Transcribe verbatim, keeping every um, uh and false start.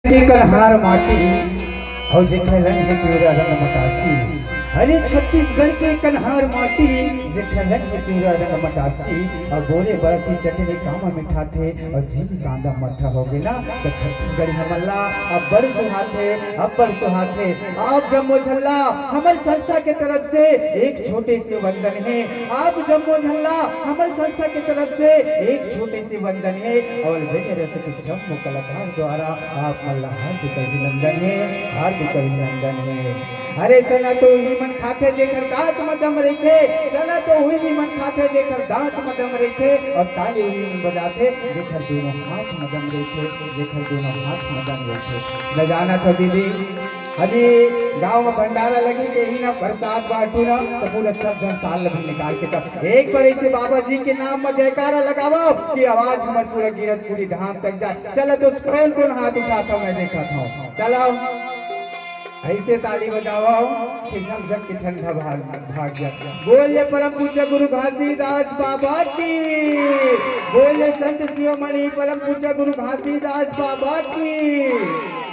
के कन्हार माटी, अउ जेखर रंग हे पीवरा रंग मटासी। अरे छत्तीसगढ़ के कन्हार माटी, जेखर रंग हे पीवरा रंग मटासी। अउ बोले बरसी चटनी कामा मिठाथे, अउ जीभ कांदा मट्ठा होगे ना, त छत्तीसगढ़ी हमन ला अब्बड़ सुहाथे, अब्बड़ सुहाथे। आप जम्मो झन ला हमर संस्था के तरफ से एक छोटे से वंदन हे। आप जम्मो झन ला हमर संस्था के तरफ से एक छोटे से वंदन हे। अउ बेने रस के जम्मो कलाकार द्वारा आप मन ला हार्दिक अभिनंदन हे, हार्दिक अभिनंदन हे। अरे चना तो उही मन खाथे जेखर दांत म दम रहिथे, चना तो उही मन खाथे जेखर दांत म दम रहिथे, अउ ताली उही मन बजाथे जेखर दूनों हाथ म दम रहिथे, जेखर दूनों हाथ म दम रहिथे। न जानत हो दीदी, अभी गांव म भंडारा लगही, केही ना प्रसाद बांटहू ना, त पूरा सब झन साल ल भी निकाल के चल। एक बार अइसे बाबा जी के नाम म जयकारा लगावव कि आवाज हमर पूरा गिरत पूरी धाम तक जाय। चल तो कोन कोन हाथ उठात हव, मैं देखत हव। चलव, अइसे ताली बजावव कि सब जग के ठंडा भाग, भाग जाय। बोल ले परम पूज्य गुरु घासीदास बाबा की, बोल ले संत शिरोमणि परम पूज्य गुरु घासीदास बाबा की।